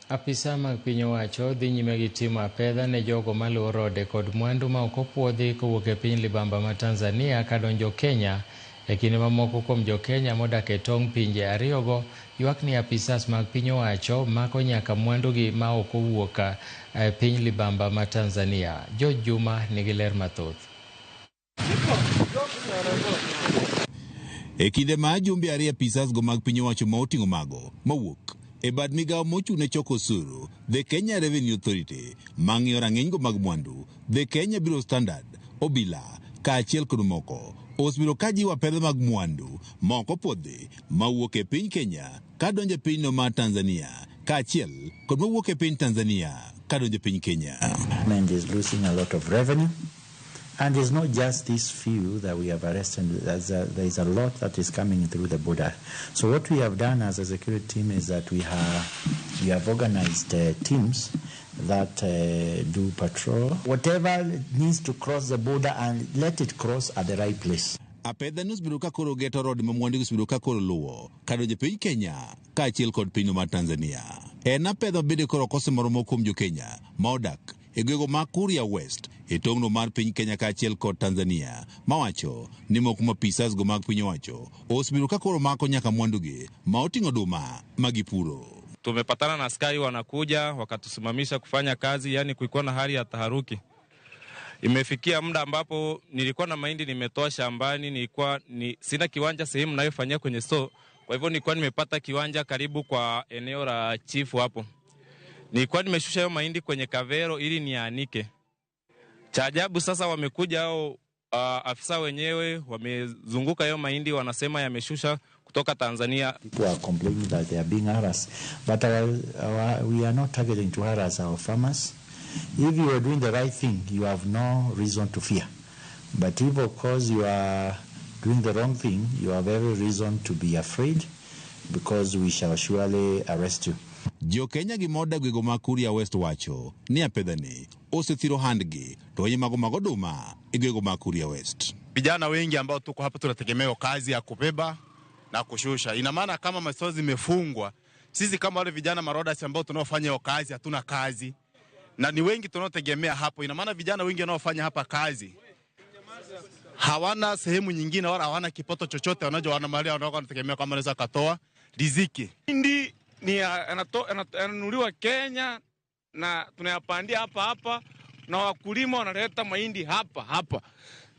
Apisa mag piny owacho dhi nyime gi timo apedha ne jogo maluwo rode kod mwandu ma ok opuodhi kowuok e piny libamba ma Tanzania kadonjo Kenya. E kinde ma moko kuom jo Kenya modak e tong' pinje ariyogo ywak ni apisas mag piny owacho mako nyaka mwandugi ma ok owuok e piny libamba ma Tanzania. George Juma nigi ler mathoth. E kinde ma jumbe ariyo apisas go mag piny owacho ma oting'o mago mawuok e bad migawo mochung' ne choko osuru The Kenya Revenue Authority mang'iyo rang'iny go mag mwandu The Kenya Bureau of Standard obila kaachiel kod moko osebedo ka jiwo apedha mag mwandu ma ok opuodhi mawuok e piny Kenya kadonjo e pinyno mar Tanzania kaachiel kod mawuok e piny Tanzania kadonjo e piny Kenya. Government is losing a lot of revenue. And it's not just these few that we have arrested. There's a lot that is coming through the border. So what we have done as a security team is that we have organized teams that do patrol. Whatever needs to cross the border, and let it cross at the right place. Apedha ni osebedo ka koro geto rode ma mwandu osebedo ka koro luwo kadonjo e piny Kenya kaachiel kod pinyno mar Tanzania. En apedha mabende koro ok osemoro moko kuom jo Kenya ma odak e gwego ma Kuria West e tong'no mar piny Kenya kaachiel kod Tanzania mawacho ni moko ma apisas go mag piny owacho osebedo ka koro mako nyaka mwandugi ma oting'o oduma ma gipuro. Tumepatana na askari wanakuja wakatusimamisha kufanya kazi, yani kulikuwa na hali ya taharuki. Imefikia muda ambapo nilikuwa na mahindi nimetoa shambani, nilikuwa ni, sina kiwanja sehemu nayofanyia kwenye store, kwa hivyo nilikuwa nimepata kiwanja karibu kwa eneo la chifu hapo. Nilikuwa nimeshusha hayo mahindi kwenye kavero ili nianike. Cha ajabu sasa wamekuja hao afisa wenyewe wamezunguka hayo mahindi, wanasema yameshusha kutoka Tanzania. People are complaining that they are being harassed, but we are not targeting to harass our farmers. If you are doing the right thing, you have no reason to fear. But if, of course, you are doing the wrong thing, you have every reason to be afraid because we shall surely arrest you. Jo Kenya gi modak gwego ma Kuria West wacho ni apedhani osethiro handgi to wenye mago mag oduma e gwego ma Kuria West. Vijana wengi ambao tuko hapa tunategemea kazi ya kubeba na kushusha. Ina maana kama masoko zimefungwa, sisi kama wale vijana marodas ambao tunaofanya hiyo kazi hatuna kazi, na ni wengi tunaotegemea hapo. Ina maana vijana wengi wanaofanya hapa kazi hawana sehemu nyingine wala hawana kipato chochote wanacho, wana mali wanategemea kama wanaweza katoa riziki. Mahindi ni yananunuliwa Kenya na tunayapandia hapa hapa na wakulima wanaleta mahindi hapa hapa.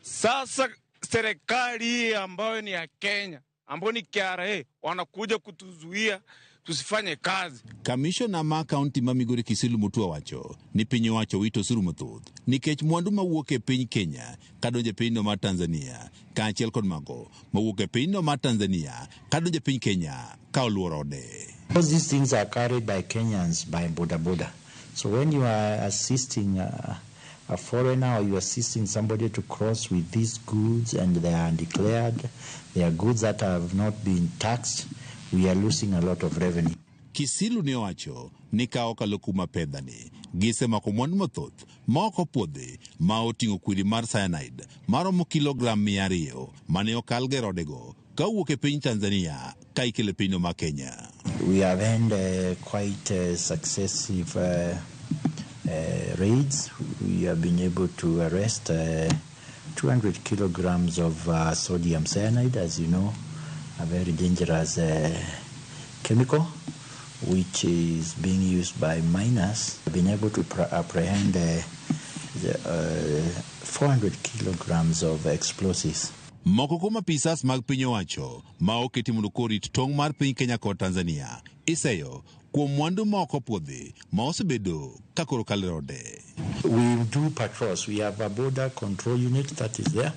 Sasa serikali hii ambayo ni ya Kenya ambayo ni KRA wanakuja kutuzuia tusifanye kazi. Kamishona ma kaunti ma Migori Kisilu Mutua wacho ni piny owacho wito osuru mathoth nikech mwandu mawuok e piny Kenya kadonjo e pinyno mar Tanzania kaachiel kod mago mawuok e pinyno mar Tanzania kadonjo e piny Kenya ka oluwo rode. Because these things are carried by Kenyans by boda boda. So when you are assisting a foreigner or you are assisting somebody to cross with these goods and they are undeclared, they are goods that have not been taxed, we are losing a lot of revenue. Kisilu ne owacho ni ka okalo kuom apedhani gisemako mwandu mathoth ma ok opuodhi ma oting'o kwiri mar cyanide maromo kilogram 200 mane okal gi rodego kawuok e piny Tanzania ka ikelo e pinyno ma Kenya. We have had quite successive raids. We have been able to arrest 200 kilograms of sodium cyanide, as you know, a very dangerous chemical which is being used by miners. We've been able to apprehend the 400 kilograms of explosives. Moko kuom apisas mag piny owacho ma oketi mondo korit tong' mar piny Kenya kod Tanzania iseyo kuom mwandu ma ok opuodhi ma osebedo ka koro kalo e rode. We do patrols. We have a border control unit that is there.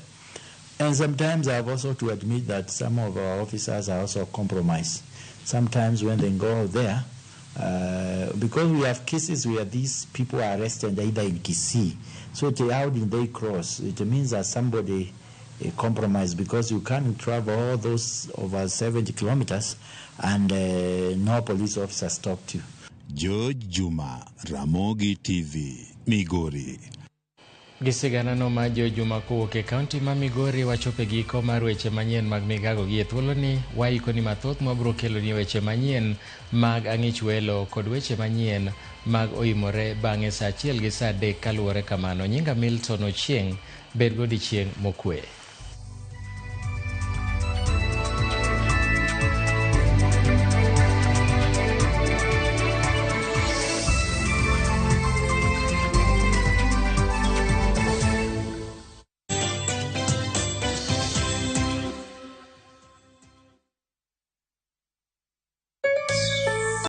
And sometimes I have also to admit that some of our officers are also compromised. Sometimes when they go there, because we have cases where these people are arrested either in Kisii. So how did they cross? It means that somebody compromised, because you can't travel all those over 70 kilometers and no police officer stopped you. George Juma, Ramogi TV, Migori. Gi siganano ma jo juma kowuok e kaunti ma Migori, wachopo e giko mar weche manyien mag migago. Gi e thuoloni waikoni mathoth mwabiro keloni weche manyien mag ang'ich welo kod weche manyien mag oimore bang'e saa 1 gi saa 3 kaluwore kamano. Nyinga Milton Ochieng', bed godiechieng' mokwe.